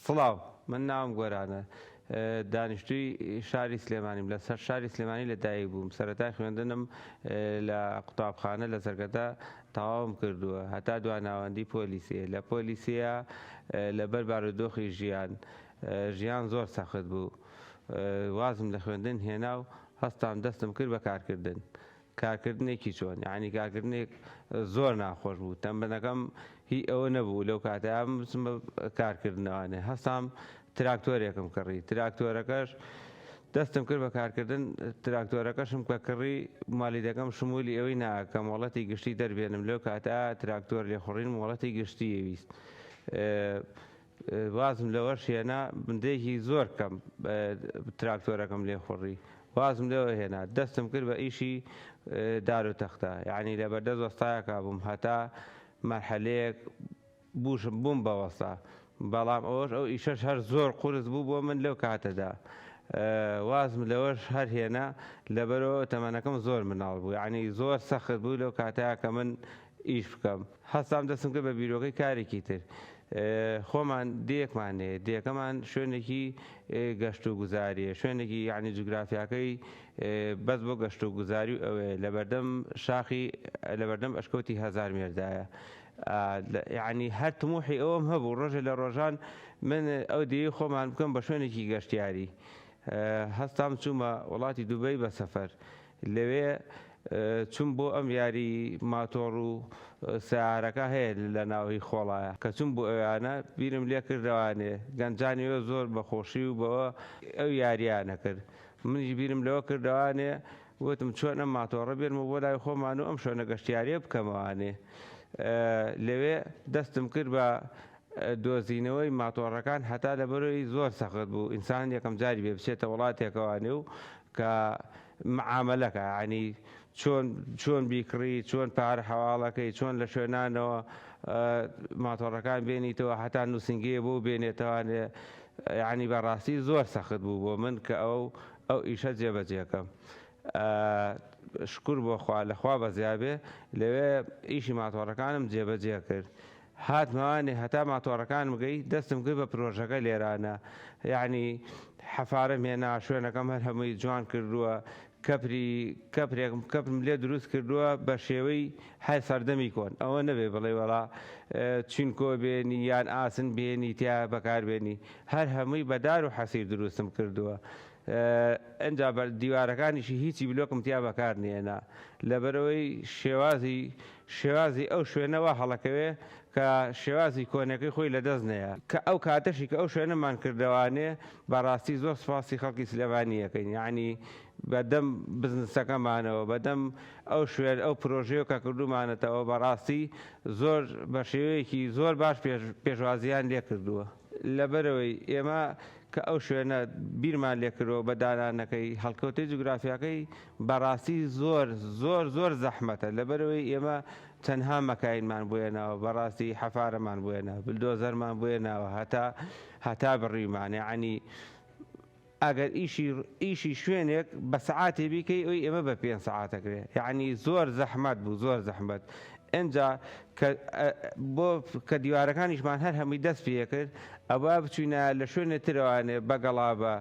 سڵاو من ناوم گۆرانە دانیشتووی شاری سلێمانیم لە سەر شاری سلێمانی لە دایک بووم سەرەتای خوێندنم لە قوتابخانە لە زەرگەتە تەواوم کردووە هەتا دوا ناوەندی پۆلیسێ لە پۆلیسەیە لەبەر بارودۆخی ژیان ژیان زۆر سەخت بوو وازم لە خوێندن هێنا و هەستام دەستم کرد بە کارکردن کارکردنێکی چۆن یانی کارکردنێک زۆر ناخۆش بوو تەمبەنەکەم هی ئەوە نەبوو لەو کاتە بچم بە کارکردنەوانێ هەستام تراکتۆرێکم کڕی تراکتۆرەکەش دەستم کرد بە کارکردن تراکتۆرەکەشم کە کڕی مالیدەکەم شمولی ئەوەی نا کە مۆڵەتی گشتی دەربێنم لەو کاتە تراکتۆر لێخوڕین مۆڵەتی گشتی ویست وازم لەوەش هێنا بندێکی زۆر کەم تراکتۆرەکەم لێ خوڕی وازم لەوە هێنا دەستم کرد بە ئیشی دار و تەختە یعنی لە بەردەست وەستایەکا بووم هەتا مەرحەلەیەک بووشم بووم بە وەستا بەڵام ئەوەش ئەو ئیشەش هەر زۆر قورس بوو بۆ من لەو کاتەدا وازم لەوەش هەر هێنا لەبەرەوە تەمەنەکەم زۆر مناڵ بوو یعنی زۆر سەخت بوو لەو کاتەیە کە من ئیش بکەم. هەستام دەستم کرد بە بیرۆکەی کارێکی تر. خۆمان دێیەکمان هەیە، دێکەمان شوێنێکی گەشت و گوزاریە، شوێنێکی یعنی جوگرافیاکەی بەس بۆ گەشت و گوزاری و ئەوەیە لەبەردەم شاخی لەبەردەم ئەشکەوتی هەزارمێردایە. یعنی هەر تموحی ئەوەم هەبوو ڕۆژێ لە ڕۆژان من ئەو دێی خۆمان بکەم بە شوێنێکی گەشتیاری. هەستام چوومە وڵاتی دوبەی بە سەفەر. لەوێ چوم بۆ ئەم یاری ماتۆڕ و سەیارەکە هەیە لە ناو هی خۆڵایە کە چوم بۆ ئەویانە بیرم لێ کردەوانێ گەنجانی وێ زۆر بە خۆشی و بەوە ئەو یاریانە کرد منیش بیرم لەوە کردەوانێ وتم چۆن ئەم ماتۆڕە بێنمە بۆ لای خۆمان و ئەم شوێنە گەشتیاریە بکەمەوانێ لەوێ دەستم کرد بە دۆزینەوەی ماتۆڕەکان هەتا لەبەرەوەی زۆر سەخت بوو ئینسان یەکەم جاری بێ بچێتە وڵاتێکەوانێ و کە معامەلەکە یانی چۆن چۆن بیکڕی چۆن پارە حەواڵەکەی چۆن لە شوێنانەوە ماتۆڕەکان بێنیتەوە هەتا نووسنگەیە بۆ بێنێتەوانێ یعنی بەڕاستی زۆر سەخت بوو بۆ من کە ئەو ئەو ئیشە جێبەجێکەم شکر بۆ خوا لەخوا بەزیابێ لەوێ ئیشی ماتۆڕەکانم جێبەجێ کرد هاتمەوانێ هەتا ماتۆڕەکانم گەی دەستم کرد بە پرۆژەکە لێرانە یەعنی حەفارەم هێنا شوێنەکەم هەر هەمووی جوان کردووە کەپری کەپرێکم کەپرم لێ دروست کردووە بە شێوەی هەر سەردەمی کۆن ئەوە نەبێ بڵێ وەڵا چینکۆ بێنی یان ئاسن بێنی تیا بەکاربێنی هەر هەمووی بە دار و حەسیر دروستم کردووە ئنجا بەر دیوارەکانیشی هیچی بلۆکم تیا بەکار نێنا لەبەرئەوەی شێوازی شێوازی ئەو شوێنە وا هەڵەکەوێ کە شێوازی کۆنەکەی خۆی لەدەست نەیە کە ئەو کاتەشی کە ئەو شوێنەمان کردەوانێ بەڕاستی زۆر سوپاسی خەڵکی سلێمانی ئەکەین یەعنی بەدەم بزنسەکەمانەوە بەدەم ئەو شوێن ئەو پرۆژەیە کە کردومانەتەوە بەڕاستی زۆر بە شێوەیەکی زۆر باش پێشوازیان لێ کردووە لەبەرئەوەی ئێمە کە ئەو شوێنە بیرمان لێکردەوە بە دانانەکەی هەڵکەوتەی جوگرافیاکەی بەڕاستی زۆر زۆر زۆر زەحمەتە لەبەرئەوەی ئێمە تەنها مەکاینمان بۆ هێناوە بەڕاستی حەفارەمان بۆ هێنا بلدۆزەرمان بۆ هێناوە هەتا هەتا بڕیمان یەعنی ئەگەر ئیشی ئیشی شوێنێک بە سەعاتێ بیکەی ئەوی ئێمە بە پێنج سەعات ئەکرێ یەعنی زۆر زەحمەت بوو زۆر زەحمەت ئینجا کە بۆ کە دیوارەکانیشمان هەر هەمووی دەست پێکرد ئەوە بچوینە لە شوێنێ ترەوانێ بە گەڵابە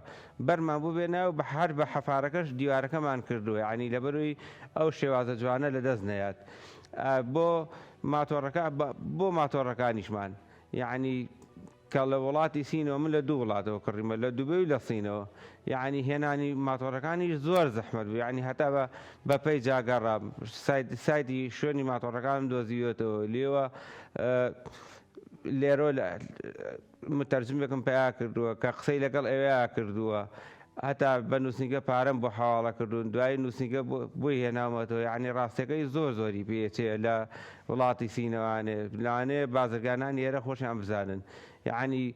بەرمان بووبێنە و بە هەر بە حەفارەکەش دیوارەکەمان کردووە یعنی لەبەروی ئەو شێوازە جوانە لە دەست نەیات بۆ ماتۆڕەکە بۆ ماتۆڕەکانیشمان یعنی کە لە وڵاتی سینەوە من لە دوو وڵاتەوە کڕیمە لە دوبەی و لە سینەوە یعنی هێنانی ماتۆڕەکانیش زۆر زەحمەت بوو یعنی هەتا بە بە پەیجا گەڕام سایت سایتی شوێنی ماتۆڕەکانم دۆزیوێتەوە لێوە لێرۆ لە متەرجمێکم پیا کردووە کە قسەی لەگەڵ ئەویا کردووە هەتا بە نووسینگە پارەم بۆ حەواڵە کردوون دوایی نووسینگە بۆی هێناومەتەوە یعنی ڕاستەکەی زۆر زۆری پێچێ لە وڵاتی سینەوانێ لەوانەیە بازرگانانی ئێرە خۆشیان بزانن یعنی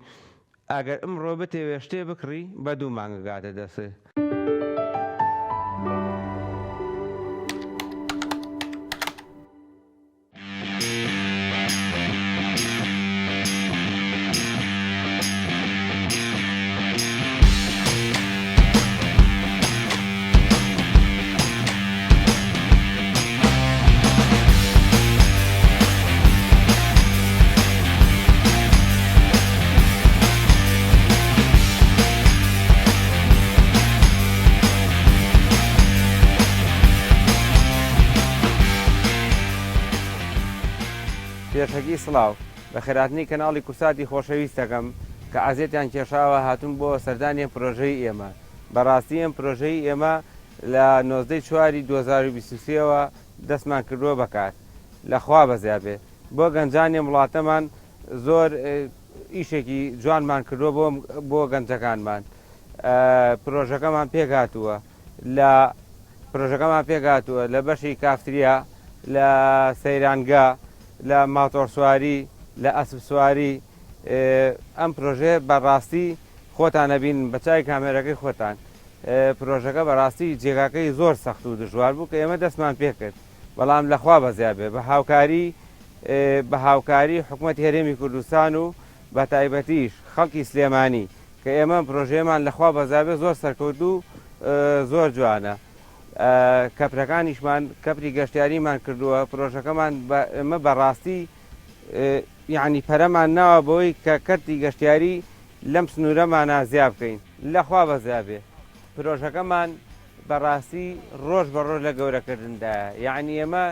ئەگەر ئمڕۆ بتەوێ شتێ بکڕی بە دوو مانگ ئەگاتە دەست. پێشەکی سڵاو. بەخێرهاتنی کەناڵی کوردساتی خۆشەویستەکەم کە عەزێتیان کێشاوە هاتوون بۆ سەردانی ئەم پرۆژەی ئێمە. بەڕاستی ئەم پرۆژەی ئێمە لە 19 ی چواری 2023 وە دەستمان کردووە بە کار. لە خوا بەزیا بێ. بۆ گەنجانی ئەم وڵاتەمان زۆر ئیشێکی جوانمان کردووە بۆ بۆ گەنجەکانمان. پرۆژەکەمان پێکهاتووە لە پرۆژەکەمان پێکهاتووە لە بەشی کافتریا، لە سەیرانگا، لە ماتۆڕسواری، لە ئەسپسواری. ئەم پرۆژەیە بە ڕاستی خۆتان ئەبینن بە چاوی کامێرەکەی خۆتان. پرۆژەکە بە ڕاستی جێگاکەی زۆر سەخت و دژوار بوو کە ئێمە دەستمان پێکرد، بەڵام لە خوا بەزیا بێ بە هاوکاری بە هاوکاری حکومەتی هەرێمی کوردستان و بە تایبەتیش خەڵکی سلێمانی کە ئێمە ئەم پرۆژەیەمان لە خوا بەزابێ زۆر سەرکەوتوو زۆر جوانە کەپرەکانیشمان کەپری گەشتیاریمان کردووە پرۆژەکەمان ئێمە بەڕاستی یعنی پەرەمان ناوە بەوەی کە کەرتی گەشتیاری لەم سنوورەمانە زیا بکەین لەخوا بەزیابێ پرۆژەکەمان بەڕاستی ڕۆژ بە ڕۆژ لە گەورەکردندایە یعنی ئێمە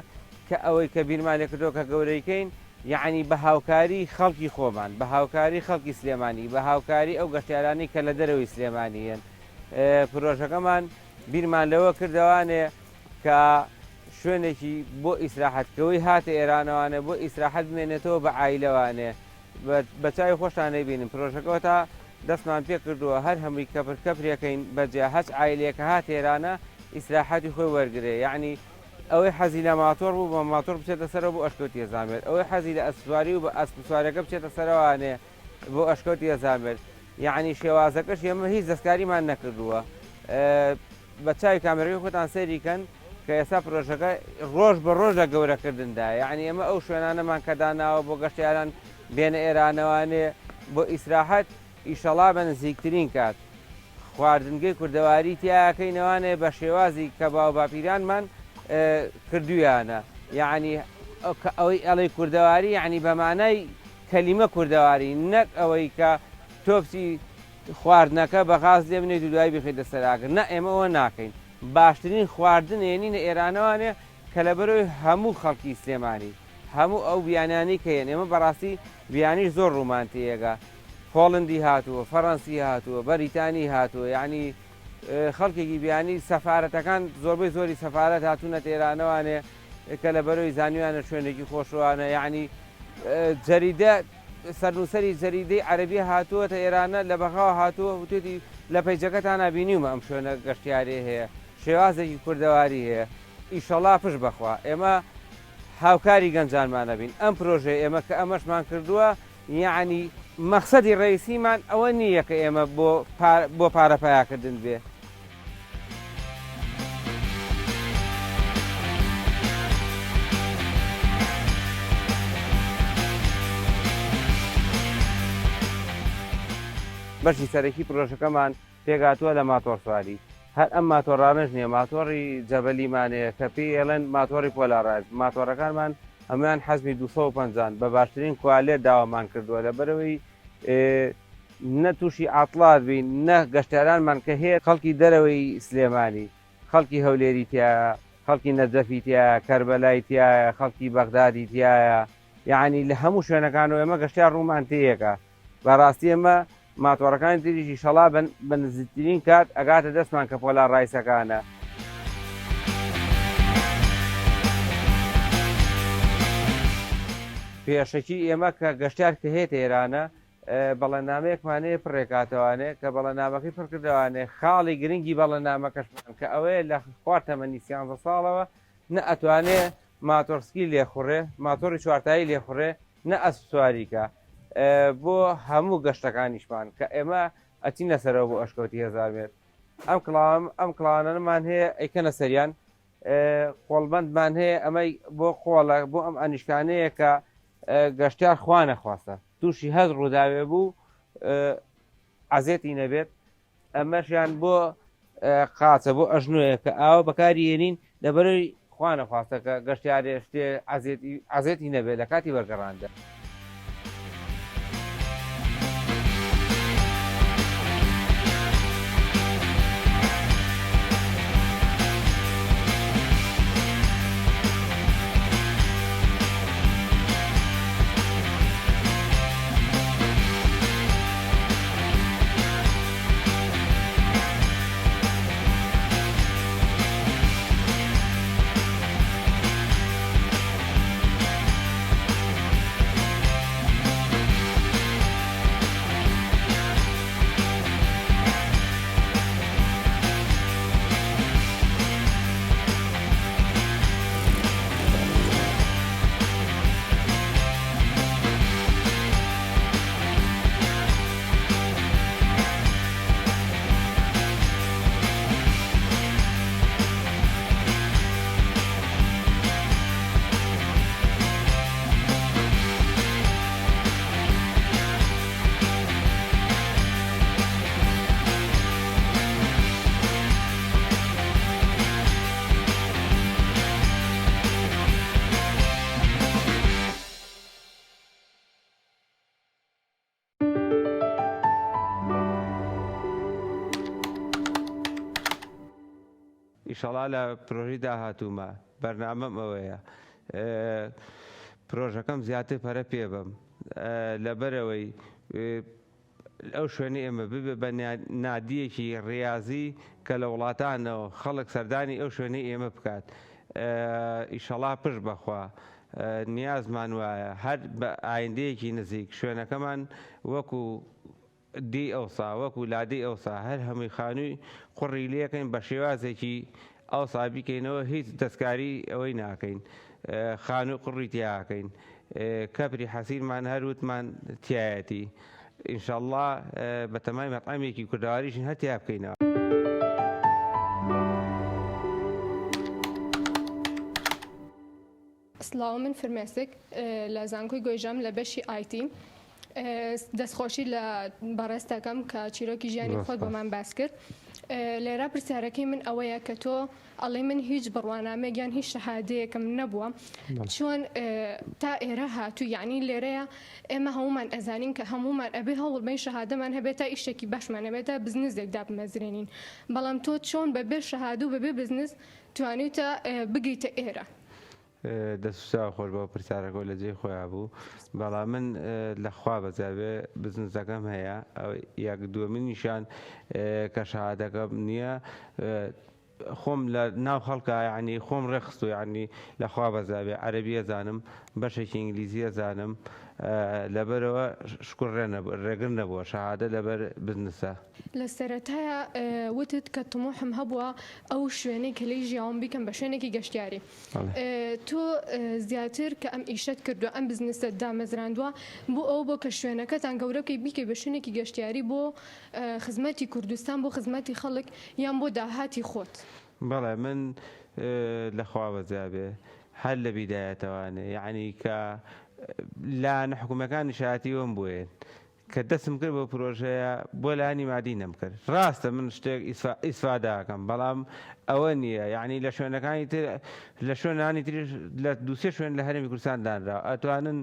کە ئەوەی کە بیرمان لێکردەوە کە گەورەیکەین یەعنی بە هاوکاری خەڵکی خۆمان، بە هاوکاری خەڵکی سلێمانی، بە هاوکاری ئەو گەشتیارانەی کە لە دەرەوەی سلێمانی یەن، پرۆژەکەمان بیرمان لەوە کردەوانێ کە شوێنێکی بۆ ئیسراحەت کەوەی هاتە ئێرانەوانێ بۆ ئیسراحەت بمێنێتەوە بە عایلەوانێ بە چاوی خۆشتان نەیبینن پرۆژەکەوە تا دەستمان پێ کردووە هەر هەمووی کەپر کەپرێکەین بەجیا هەچ عایلەیەکە هاتە ئێرانە ئیسراحەتی خۆی وەرگرێ یەعنی ئەوەی حەزی لە ماتۆڕ بوو بە ماتۆڕ بچێتە سەرەوە بۆ ئەشکەوتی هەزامێر، ئەوەی حەزی لە ئەسپسواری بوو بە ئەسپسوارەکە بچێتە سەرەوانێ بۆ ئەشکەوتی هەزامێر. یەعنی شێوازەکەش ئێمە هیچ دەستکاریمان نەکردووە. بە چاوی کامێرەکەی خۆتان سەیری کەن کە ئێستا پرۆژەکە ڕۆژ بە ڕۆژ لە گەورەکردندایە. یەعنی ئێمە ئەو شوێنانەمان کە داناوە بۆ گەشتیاران بێنە ئێرانەوانێ بۆ ئیسراحەت، ئیشەڵا بە نزیکترین کات خواردنگەی کوردەواری تیاکەینەوانێ بە شێوازی کە باوباپیرانمان کردویانە یەعنی کە ئەوەی ئەڵێی کوردەواری یەعنی بە مانای کەلیمە کوردەواری نەک ئەوەی کە تۆ بچی خواردنەکە بە غاز لێ بنێیت و دوایی بیخەیتە سەر ئاگر نا ئێمە ئەوە ناکەین باشترین خواردن ئێنینە ئێرانەوانێ کە لەبەرەوەی هەموو خەڵکی سلێمانی هەموو ئەو بیانیانەی کە یەن ئێمە بەڕاستی بیانیش زۆر ڕوومان تێیەگا هۆڵندی هاتووە فەڕەنسی هاتووە بەریتانی هاتووە یەعنی خەڵکێکی بیانی سەفارەتەکان زۆربەی زۆری سەفارەت هاتوونەتە ئێرانەوانێ کە لە بەرەوەی زانیویانە شوێنێکی خۆشوانە یەعنی جەریدە سەرنووسەری جەریدەی عەرەبی هاتووەتە ئێرانە لە بەغاوە هاتووە وتوێتی لە پەیجەکەتانا بینیومە ئەم شوێنە گەشتیارێ هەیە شێوازێکی کوردەواری هەیە ئیشەڵا پشت بەخوا ئێمە هاوکاری گەنجانمان ئەبین ئەم پرۆژەیە ئێمە کە ئەمەشمان کردووە یەعنی مەخسەدی ڕەئیسیمان ئەوە نییە کە ئێمە بۆ بۆ پارە پەیاکردن بێ. بەشی سەرەکی پرۆژەکەمان پێکهاتووە لە ماتۆڕسواری، هەر ئەم ماتۆڕانەش نییە، ماتۆڕی جەبەلیمان هەیە کە پێی ئەڵێن ماتۆڕی پۆلارایز، ماتۆڕەکانمان هەموویان حەجمی 250 بە باشترین کوالێت داوامان کردووە لەبەرئەوەی نە تووشی عەتڵات بین نە گەشتیارانمان کە هەیە خەڵکی دەرەوەی سلێمانی خەڵکی هەولێری تیایە خەڵکی نەجەفی تیایە کەربەلای تیایە خەڵکی بەغدادی تیایە یەعنی لە هەموو شوێنەکانەوە ئێمە گەشتیار ڕوومان تێیەکە بەڕاستی ئێمە ماتۆڕەکانی تریش ئیشەڵا بە نزیکترین کات ئەگاتە دەستمان کە پۆلار ڕایسەکانە. پێشەکی ئێمە کە گەشتیار کە هێتە ئێرانە بەڵێننامەیەکمان هەیە پڕێکاتەوانێ کە بەڵێننامەکەی پڕکردەوانێ خاڵی گرنگی بەڵێننامەکەشمان کە ئەوەیە لە خوار تەمەنی سیانزە ساڵەوە نە ئەتوانێ ماتۆڕسکی لێخوڕێ ماتۆڕی چوارتایی لێخوڕێ نە ئەسپ سواری کە بۆ هەموو گەشتەکانیشمان کە ئێمە ئەچینە سەرەوە بۆ ئەشکەوتی هەزارمێر ئەم کڵاوم ئەم کڵاوانەمان هەیە ئەیکەنە سەریان قۆڵبەندمان هەیە ئەمەی بۆ قۆڵە بۆ ئەم ئەنیشکانەیە کە گەشتیار خوانە خواستە تووشی هەز ڕووداوێ بوو عەزێتی نەبێت ئەمەشیان بۆ قاچە بۆ ئەژنۆیە کە ئاوە بەکاری هێنین لەبەرەوەی خوا نەخواستە کە گەشتیارێ شتێ عەزێتی نەبێت لە کاتی وەرگەڕاندا. ئیشەڵا لە پرۆژەی داهاتوومە بەرنامەم ئەوەیە پرۆژەکەم زیاتر پەرە پێ بەم لەبەرئەوەی ئەو شوێنەی ئێمە ببێ بە نادییەکی ڕیازی کە لە وڵاتانەوە خەڵک سەردانی ئەو شوێنەی ئێمە بکات ئیشەڵا پشت بەخوا نیازمان وایە هەر بە ئایندەیەکی نزیک شوێنەکەمان وەکو دێی ئەوسا وەکو لادێی ئەوسا هەر هەمووی خانووی قوڕی لێکەین بە شێوازێکی ئەوسا بیکەینەوە هیچ دەستکاری ئەوەی ناکەین خانووی قوڕی تیاکەین کەپری حەسیرمان هەر وتمان تیایەتی ئینشەڵڵا بەتەمای مەتعەمێکی کوردەواریشین هەر تیا بکەینەوە. سڵاو من فرمێسک لە زانکۆی گۆیژەم لە بەشی IT دەستخۆشی لە بەڕێز دەکەم کە چیرۆکی ژیانی خۆت بۆمان باس کرد لێرە پرسیارەکەی من ئەوەیە کە تۆ ئەڵێ من هیچ بڕوانامەیەک یان هیچ شەهادەیەکم نەبووە چۆن تا ئێرە هاتوو یعنی لێرەیە ئێمە هەمومان ئەزانین کە هەمومان ئەبێ هەوڵ بین شەهادەمان هەبێت تا ئیشێکی باشمان هەبێت تا بزنزێک دابمەزرێنین بەڵام تۆ چۆن بەبێ شەهادە و بەبێ بزنس توانیوتە بگەیتە ئێرە؟ دەست و چاو خۆش بۆ پرسیارەکەو لە جێی خۆیا بوو بەڵام من لە خوا بەزیابێ بزنسەکەم هەیە یەک دووەمینیشان کە شەهادەکەم نییە خۆم لە ناو خەڵکە یعنی خۆم ڕێخستو یعنی لە خوا بەزابێ عەرەبیە زانم بەشێکی ئینگلیزیە زانم لەبەرەوە شکر ڕێگر نەبووە شەهادە لەبەر بزنسە. لە سەرەتایا وتت کە تموحم هەبووە ئەو شوێنەی کە لێی ژیاوم بیکەم بە شوێنێکی گەشتیاری تۆ زیاتر کە ئەم ئیشەت کردووە ئەم بزنست دامەزراندووە بۆ ئەوە بۆ کە شوێنەکەتان گەورە بکەی بیکەی بە شوێنێکی گەشتیاری بۆ خزمەتی کوردستان بۆ خزمەتی خەڵک یان بۆ داهاتی خۆت؟ بەڵێ من لە خوا بەزیابێ هەر لە بیدایەتەوانێ یەعنی کە لایەنە حکومیەکانی شایەتی وەم بووێن کە دەستم کرد بەو پرۆژەیە بۆ لایەنی مادی نەمکرد ڕاستە من شتێک ئیسفادە ئەکەم بەڵام ئەوە نییە یعنی لە شوێنەکانی تر لە شوێنانی تریش لە دووسێ شوێن لە هەرێمی کوردستان دانرا ئەتوانن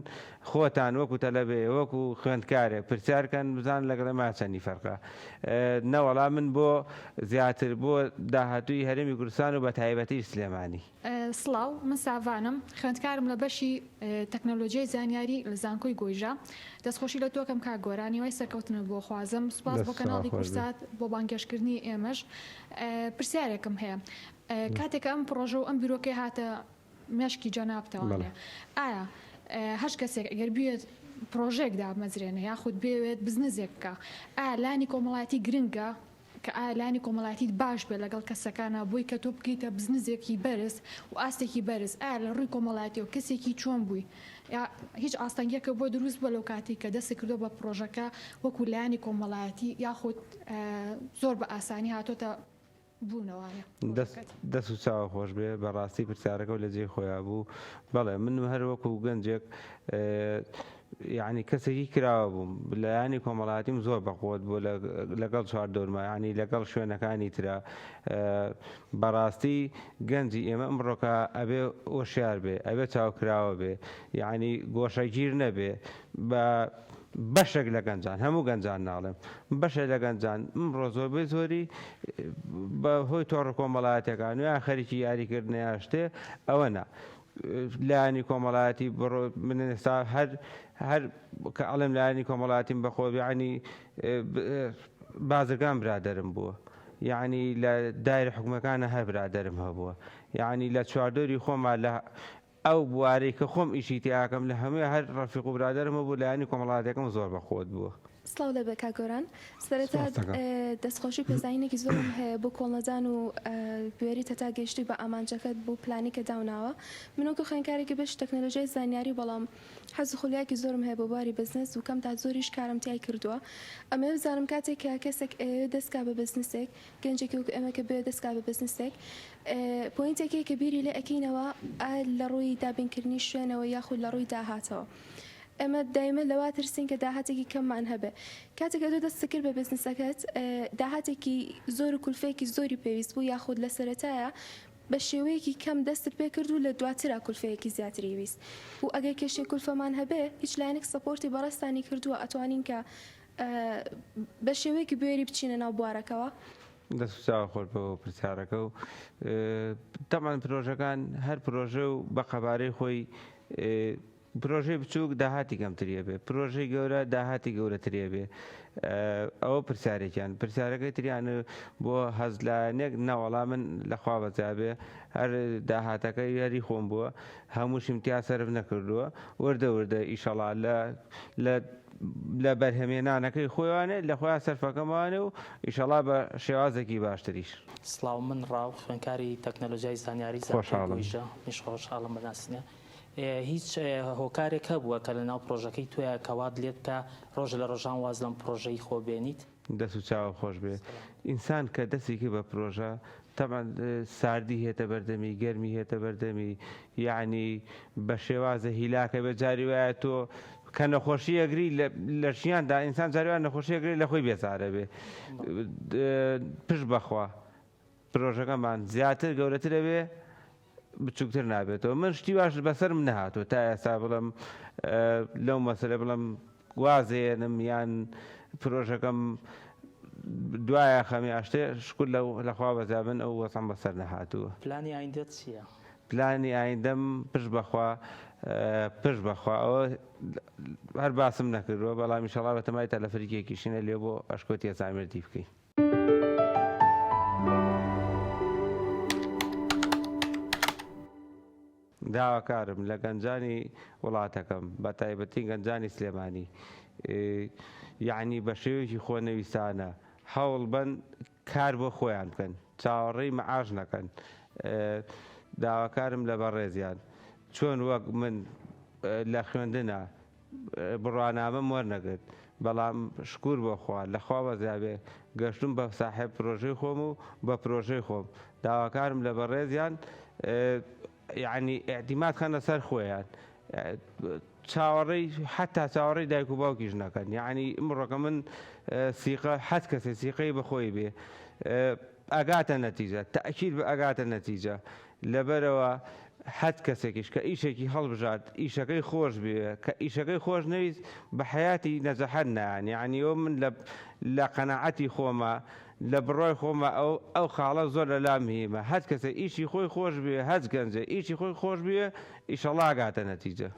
خۆتان وەکو تەلەبێ وەکو خوێندکارێک پرسیارکەن بزان لەگەڵ ما چەندی فەرقە نەوەڵا من بۆ زیاتر بۆ داهاتووی هەرێمی کوردستان و بە تایبەتی سلێمانی. سڵاو، من ساڤانم، خوێندکارم لە بەشی تەکنەلۆجیای زانیاری لە زانکۆی گۆیژە. دەستخۆشی لە تۆکەم کاک گۆران، هیوای سەرکەوتنت بۆ خوازم. سوپاس بۆ کەناڵی کورسات بۆ بانگهێشتکردنی ئێمەش. پرسیارێکم هەیە، کاتێک کە ئەم پڕۆژە و ئەم بیرۆکەیە هاتە مێشکی جەنابتەوانێ، ئایا هەر کەسێک ئەگەر بیەوێت پڕۆژەیەک دابمەزرێنێ یاخود بیەوێت بزنزێک بکا، ئایا لایەنی کۆمەڵایەتی گرنگە؟ کە ئایا لایەنی کۆمەڵایەتیت باش بێت لەگەڵ کەسەکانا بۆی کە تۆ بگەیتە بزنزێکی بەرز و ئاستێکی بەرز ئایا لە ڕووی کۆمەڵایەتیەوە کەسێکی چۆن بووی یا هیچ ئاستەنگیەکە بۆ دروست بووە لەو کاتەی کە دەستت کردووە بە پڕۆژەکە وەکو لایەنی کۆمەڵایەتی یاخود زۆر بە ئاسانی هاتۆتە بوونەوانە پڕۆژەکەت؟ دەست و چاوە خۆش بێ بەڕاستی پرسیارەکەو لە جێی خۆیا بوو بەڵێ من هەر وەکو گەنجێک یەعنی کەسێکی کراوە بووم لایەنی کۆمەڵایەتیم زۆر بەقوت بوو لەگەڵ چواردەورما یعنی لەگەڵ شوێنەکانی ترە بەڕاستی گەنجی ئێمە ئەمڕۆکە ئەبێ وەشیار بێ ئەبێ چاوکراوە بێ یعنی گۆشەگیر نەبێ بە بەشێک لە گەنجان هەموو گەنجان ناڵێم بەشێک لە گەنجان ئمڕۆ زۆربەی زۆری بە هۆی تۆڕە کۆمەڵایەتەکان و یان خەریکی یاریکردنە یا شتێ ئەوە نا لایەنی کۆمەڵایەتی بڕۆ من ئێستا هەر هەر کە ئەڵێم لایەنی کۆمەڵاتیم بەخۆ یعنی بازرگان برادەرم بووە یعنی لە دایرە حکومەکانە هەر برادەرم هەبووە یعنی لە چواردۆری خۆما لە ئەو بوارەی کە خۆم ئیشی تیاکەم لە هەمووی هەر ڕەفیق و برادەرم هەبوو لایەنی کۆمەڵاتەکەم زۆر بەخۆت بووە. سڵاو لێبێ کاک گۆران سەرەتا دەستخۆشی و پێزانینێکی زۆرم هەیە بۆ کۆڵنەدان و بوێریت هەتا گەیشتووی بە ئامانجەکەت بۆ پلانی کە داوناوە من وەکو خوێندکارێکی بەشی تەکنەلۆژیای زانیاری بەڵام حەز و خولیایەکی زۆرم هەیە بۆ بواری بزنس و کەم تا زۆریش کارم تیای کردووە ئەمەوێ بزانم کاتێک کە کەسێک ئەیەوێ دەست کا بە بزنسێک گەنجێکی وەکو ئێمە کە بێ دەست کا بە بزنسێک point ێک هەیە کە بیری لێ ئەکەینەوە ئایا لە ڕووی دابینکردنی شوێنەوە یاخود لە ڕووی داهاتەوە ئێمە دایمە لەوا ترسین کە داهاتێکی کەممان هەبێ کاتێک ئەتۆ دەستت کرد بە بزنسەکەت داهاتێکی زۆر و کولفەیەکی زۆری پێویست بوو یاخود لە سەرەتایە بە شێوەیەکی کەم دەستت پێ کرد و لە دواترا کولفەیەکی زیاتری ویست و ئەگەر کێشەی کولفەمان هەبێ هیچ لایەنێک support ی بەڕێزتانی کردووە ئەتوانین کە بە شێوەیەکی بوێری بچینە ناو بوارەکەوە؟ دەست و چاو خۆش بۆ پرسیارەکە و تەبعەن پرۆژەکان هەر پرۆژە و بە قەبارەی خۆی پرۆژەی بچووک داهاتی کەمتری ئەبێ پرۆژەی گەورە داهاتی گەورەتری ئەبێ ئەوە پرسیارێکیان پرسیارەکەی تریان بۆ هەز لایەنێک نەوەڵا من لەخوا بەزیابێ هەر داهاتەکە یاری خۆم بووە هەمووشیم تیا سەرف نەکردووە وردە وردە ئیشەڵا لە لە لە بەرهەمێنانەکەی خۆیانێ لە خۆیان سەرفەکەمانێ و ئیشەڵا بە شێوازێکی باشتریش. سڵاو من ڕاو خوێنکاری تەکنەلۆجیای زانیاری زانکۆی خۆشحاڵم. گۆیژە منیش خۆشحاڵم بە ناسینە هیچ هۆکارێک هەبووە کە لەناو پڕۆژەکەی تۆیا کە وات لێت بکا ڕۆژ لە ڕۆژان واز لەم پڕۆژەی خۆ بێنیت؟ دەست و چاوت خۆش بێ ئینسان کە دەستی کرد بە پرۆژە تەبعەن ساردی هێتە بەردەمی گەرمی هێتە بەردەمی یەعنی بە شێوازە هیلاکە بێ جاری وایە تۆ کە نەخۆشی ئەگری لە ژیاندا ئینسان جاری وایە نەخۆشی ئەگری لە خۆی بێزارە بێ پشت بەخوا پرۆژەکەمان زیاتر گەورەتر ئەبێ بچووکتر نابێتەوە من شتی واش بەسەرم نەهاتووە تا ئێستا بڵێم لەو مەسەلە بڵێم وازێنم یان پرۆژەکەم دوایە خەم یا شتێ شکر لە لەخوا بەزا من ئەو وەزعم بەسەر نەهاتووە. پلانی ئایندەت چییە؟ پلانی ئایندەم پشت بەخوا پشت بەخوا ئەوە هەر باسم نەکردووە بەڵام ئیشەڵا بەتەمای تەلەفریکێکیشینە لێ بۆ ئەشکەوتی ئەزامێردی بکەین. داواکارم لە گەنجانی وڵاتەکەم بە تایبەتی گەنجانی سلێمانی یەعنی بە شێوەیەکی خۆنەویستانە هەوڵ بەن کار بۆ خۆیان بکەن چاوەڕێی مەعاش نەکەن داواکارم لە بەڕێزیان چۆن وەک من لە خوێندنە بڕوانامەم وەرنەگرت بەڵام شکور بۆ خوا لە خوا بەزیابێ گەشتوم بە ساحێب پرۆژەی خۆم و بە پرۆژەی خۆم داواکارم لە بەڕێزیان یعنی ئیعتیماد خەنە سەر خۆیان چاوەڕێی حتا چاوەڕێی دایک و باوکیش نەکەن یعنی ئمڕۆکە من سیقە حەز کەسێ سیقەی بەخۆی بێ ئەگاتە نەتیجە تەئکید بە ئەگاتە نەتیجە لەبەرئەوە هەر کەسێکیش کە ئیشێکی هەڵبژارد ئیشەکەی خۆش بوێ کە ئیشەکەی خۆش نەویست بە حەیاتی نەجەحەت نایەن یەعنی ئەوە من لە لە قەناعەتی خۆما لە بڕوای خۆما ئەو ئەو خاڵە زۆر لە لا مهیمە هەر کەسێک ئیشی خۆی خۆش بوێ هەچ گەنجێ ئیشی خۆی خۆش بوێ ئیشەڵا ئەگاتە نەتیجە.